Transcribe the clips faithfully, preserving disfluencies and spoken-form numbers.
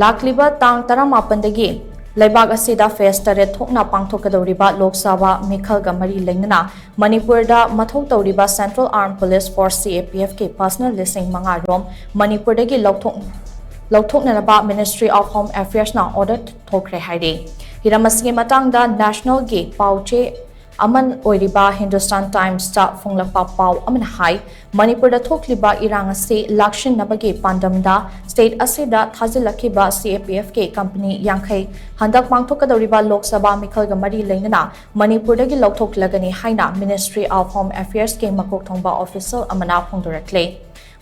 ꯂꯥꯛꯂꯤꯕ ꯇꯥꯡ ꯇꯔꯥꯃꯥꯄꯟꯗꯒꯤ ꯂꯩꯕꯥꯛ ꯑꯁꯤꯗ ꯐꯦꯁ ꯇꯔꯦꯠ ꯊꯣꯛꯅ ꯄꯥꯡꯊꯣꯛꯀꯗꯧꯔꯤꯕ ꯂꯣꯛ ꯁꯚꯥ ꯃꯤꯈꯜꯒ ꯃꯔꯤ ꯂꯩꯅꯅ ꯃꯅꯤꯄꯨꯔꯗ ꯃꯊꯧ ꯇꯧꯔꯤꯕ Central Armed Police Force, C A P F, ꯀꯤ ꯄꯔꯁꯅꯦꯜ ꯂꯤꯁꯤꯡ ꯃꯉꯥ ꯔꯣꯝ ꯃꯅꯤꯄꯨꯔꯗꯒꯤ ꯂꯧꯊꯣꯛ-, ꯂꯧꯊꯣꯛꯅꯅꯕ Ministry of Home Affairs ꯅ ꯑꯣꯔꯗꯔ ꯊꯣꯛꯈ꯭ꯔꯦ ꯍꯥꯏꯔꯤ꯫ ꯍꯤꯔꯝ ꯑꯁꯤꯒꯤ ꯃꯇꯥꯡꯗ ꯅꯦꯁꯅꯦꯜꯒꯤ ꯄꯥꯎ ꯆꯦ ꯑꯃ ꯑꯣꯏꯔꯤꯕ ꯍꯤꯟꯗꯨꯁꯇꯥꯟ ꯇꯥꯏꯝꯁꯇ ꯐꯣꯡꯂꯛꯄ ꯄꯥꯎ ꯑꯃꯅ ꯍꯥꯏ, ꯃꯅꯤꯄꯨꯔꯗ ꯊꯣꯛꯂꯤꯕ ꯏꯔꯥꯡ ꯑꯁꯤ ꯂꯥꯛꯁꯤꯟꯅꯕꯒꯤ ꯄꯥꯟꯗꯝꯗ ꯁ꯭ꯇꯦꯠ ꯑꯁꯤꯗ ꯊꯥꯖꯤꯜꯂꯛꯈꯤꯕ C A P F ꯀꯤ ꯀꯝꯄꯅꯤ ꯌꯥꯡꯈꯩ ꯍꯟꯗꯛ ꯄꯥꯡꯊꯣꯛꯀꯗꯧꯔꯤꯕ ꯂꯣꯛ ꯁꯚꯥ ꯃꯤꯈꯜꯒ ꯃꯔꯤ ꯂꯩꯅꯅ ꯃꯅꯤꯄꯨꯔꯗꯒꯤ ꯂꯧꯊꯣꯛꯂꯒꯅꯤ ꯍꯥꯏꯅ Ministry of Home Affairs ꯀꯤ ꯃꯀꯣꯛ ꯊꯣꯡꯕ ꯑꯣꯐꯤꯁꯤꯌꯦꯜ ꯑꯃꯅ ꯐꯣꯡꯗꯣꯔꯛꯂꯦ꯫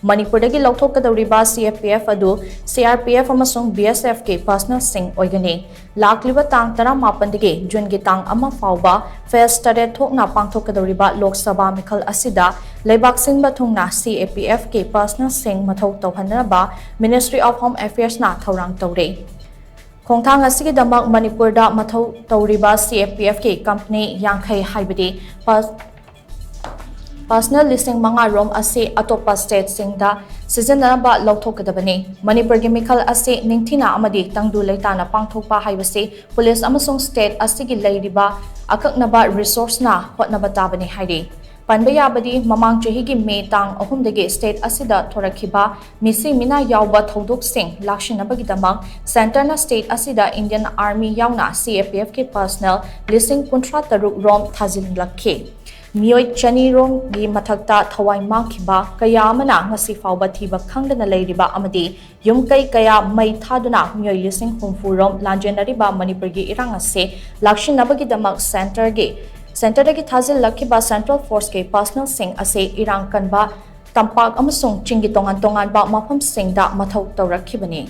ꯃꯅꯤꯄꯨꯔꯗꯒꯤ ꯂꯧꯊꯣꯛꯀꯗꯧꯔꯤꯕ C A P F ꯑꯗꯨ C R P F ꯑꯃꯁꯨꯡ B S F ꯀꯤ ꯄꯔꯁꯅꯦꯜꯁꯤꯡ ꯑꯣꯏꯒꯅꯤ꯫ ꯂꯥꯛꯂꯤꯕ ꯇꯥꯡ ꯇꯔꯥꯃꯥꯄꯟꯗꯒꯤ ꯖꯨꯟꯒꯤ ꯇꯥꯡ ꯑꯃ ꯐꯥꯎꯕ ꯐꯦꯁ ꯇꯔꯦꯠ ꯊꯣꯛꯅ ꯄꯥꯡꯊꯣꯛꯀꯗꯧꯔꯤꯕ ꯂꯣꯛ ꯁꯚꯥ ꯃꯤꯈꯜ ꯑꯁꯤꯗ ꯂꯩꯕꯥꯛ ꯁꯤꯟꯕ ꯊꯨꯡꯅ C A P F ꯀꯤ ꯄꯔꯁꯅꯦꯜꯁꯤꯡ ꯃꯊꯧ ꯇꯧꯍꯟꯅꯕ Ministry of Home Affairs ꯅ ꯊꯧꯔꯥꯡ ꯇꯧꯔꯦ꯫ ꯈꯣꯡꯊꯥꯡ ꯑꯁꯤꯒꯤꯗꯃꯛ ꯃꯅꯤꯄꯨꯔꯗ ꯃꯊꯧ ꯇꯧꯔꯤꯕ C A P F ꯀꯤ ꯀꯝꯄꯅꯤ ꯌꯥꯡꯈꯩ, ꯍꯥꯏꯕꯗꯤ ꯄꯔꯁ-, ꯄꯔꯁꯅꯦꯜ ꯂꯤꯁꯤꯡ ꯃꯉꯥ ꯔꯣꯝ ꯑꯁꯤ ꯑꯇꯣꯞꯄ ꯁ꯭ꯇꯦꯠꯁꯤꯡꯗ ꯁꯤꯖꯤꯟꯅꯅꯕ ꯂꯧꯊꯣꯛꯀꯗꯕꯅꯤ꯫ ꯃꯅꯤꯄꯨꯔꯒꯤ ꯃꯤꯈꯜ ꯑꯁꯤ ꯅꯤꯡꯊꯤꯅ ꯑꯃꯗꯤ ꯇꯪꯗꯨ ꯂꯩꯇꯥꯅ ꯄꯥꯡꯊꯣꯛꯄ ꯍꯥꯏꯕꯁꯤ ꯄꯨꯂꯤꯁ ꯑꯃꯁꯨꯡ ꯁ꯭ꯇꯦꯠ ꯑꯁꯤꯒꯤ ꯂꯩꯔꯤꯕ ꯑꯀꯛꯅꯕ ꯔꯤꯁꯣꯔꯁꯅ ꯍꯣꯠꯅꯕ ꯇꯥꯕꯅꯤ ꯍꯥꯏꯔꯤ꯫ ꯄꯟꯕ ꯌꯥꯕꯗꯤ, ꯃꯃꯥꯡ ꯆꯍꯤꯒꯤ ꯃꯦ ꯇꯥꯡ ꯑꯍꯨꯝꯗꯒꯤ ꯁ꯭ꯇꯦꯠ ꯑꯁꯤꯗ ꯊꯣꯔꯛꯈꯤꯕ ꯃꯤꯁꯤ ꯃꯤꯅꯥ ꯌꯥꯎꯕ ꯊꯧꯗꯣꯛꯁꯤꯡ ꯂꯥꯛꯁꯤꯟꯅꯕꯒꯤꯗꯃꯛ ꯁꯦꯟꯇꯔꯅ ꯁ꯭ꯇꯦꯠ ꯑꯁꯤꯗ ꯏꯟꯗꯤꯌꯟ ꯑꯥꯔꯃꯤ ꯌꯥꯎꯅ C A P F ꯀꯤ ꯄꯔꯁꯅꯦꯜ ꯂꯤꯁꯤꯡ ꯀꯨꯟꯊ꯭ꯔꯥ ꯇꯔꯨꯛ ꯔꯣꯝ ꯊꯥꯖꯤꯜꯂꯛꯈꯤ꯫ ꯃꯤꯑꯣꯏ ꯆꯅꯤ ꯔꯣꯝꯒꯤ ꯃꯊꯛꯇ ꯊꯋꯥꯏ ꯃꯥꯡꯈꯤꯕ ꯀꯌꯥ ꯑꯃꯅ ꯉꯁꯤ ꯐꯥꯎꯕ ꯊꯤꯕ ꯈꯪꯗꯅ ꯂꯩꯔꯤꯕ ꯑꯃꯗꯤ ꯌꯨꯝ ꯀꯩ ꯀꯌꯥ ꯃꯩ ꯊꯥꯗꯨꯅ ꯃꯤꯑꯣꯏ ꯂꯤꯁꯤꯡ ꯍꯨꯝꯐꯨ ꯔꯣꯝ ꯂꯥꯟꯖꯦꯟꯅꯔꯤꯕ ꯃꯅꯤꯄꯨꯔꯒꯤ ꯏꯔꯥꯡ ꯑꯁꯤ ꯂꯥꯛꯁꯤꯟꯅꯕꯒꯤꯗꯃꯛ ꯁꯦꯟꯇꯔꯒꯤ, ꯁꯦꯟꯇꯔꯗꯒꯤ ꯊꯥꯖꯤꯜꯂꯛꯈꯤꯕ ꯁꯦꯟꯇ꯭ꯔꯦꯜ ꯐꯣꯔꯁꯀꯤ ꯄꯔꯁꯅꯦꯜꯁꯤꯡ ꯑꯁꯤ ꯏꯔꯥꯡ ꯀꯟꯕ ꯇꯝꯄꯥꯛ ꯑꯃꯁꯨꯡ ꯆꯤꯡꯒꯤ ꯇꯣꯉꯥꯟ ꯇꯣꯉꯥꯟꯕ ꯃꯐꯝꯁꯤꯡꯗ ꯃꯊꯧ ꯇꯧꯔꯛꯈꯤꯕꯅꯤ꯫